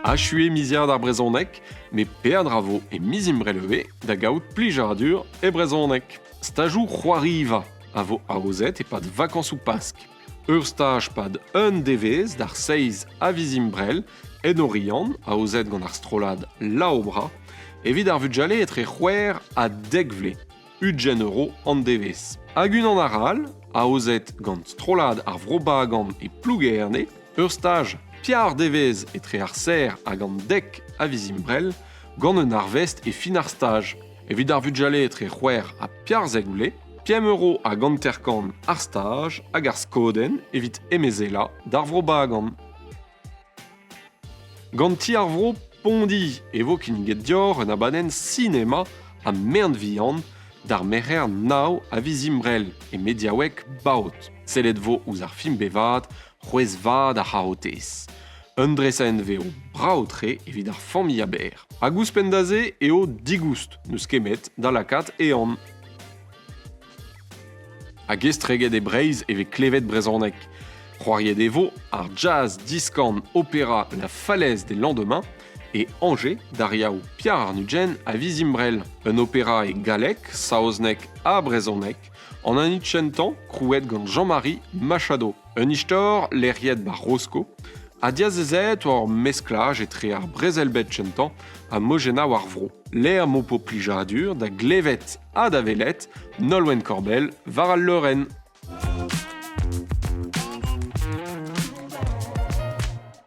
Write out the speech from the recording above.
Achu eo miziad ar brezhoneg, met peadra vo e miz Imbrel da gaout plijadur e brezhoneg. Stajoù c'hoariva a vo aozet e-pad vakañsoù Pask. Ur staj pad un devezh d'ar seizh a viz Imbrel en Oriant, aozet gant ar strollad La Obra, evit ar vugale etre c'hwec'h ha dek vloaz. 20 euro an devezh. Hag unan arall, aozet gant strollad ar Vro Bagan e Plougerne, ur staj piar devezh etre ar serr hag an dek a viz Imbrel, gant un arvest e fin ar staj. Evit ar vugale etre c'hwec'h ha piarzek vloaz, pemp euro hag hanter-kant ar staj hag ar skodenn evit emezelañ d'ar Vro Bagan. Gant Ti ar Vro Pondi e vo kinniget deoc'h un abadenn sinema ha merenn-vihan d'ar Merc'her nav a viz Imbrel e mediaoueg Baod. Sellet vo ouzh ar film bevaat C'hwezh vat ar c'harotez. Un dresadenn-vev brav-tre evit ar familh aber. Hag ouzhpenn da se eo digoust, n'eus ket 'met da lakaat ehan. Hag estreget e Breizh e vez klevet brezhoneg. C'hoariet e vo ar jazz diskan opera La Falaise des lendemains e Angers d'ar Yaou Pierre Arnudjen a viz Imbrel. Un opera e galleg, saozneg ha brezhoneg, an hini kentañ krouet gant Jean-Marie Machado. Un istor lec'hiet ba Rosko ha diazezet war ur mesklaj etre ar brezel-bed kentañ ha mojennoù ar vro. Lec'h m'ho po plijadur da glevet ha da welet Nolwenn Korbell war al leurenn.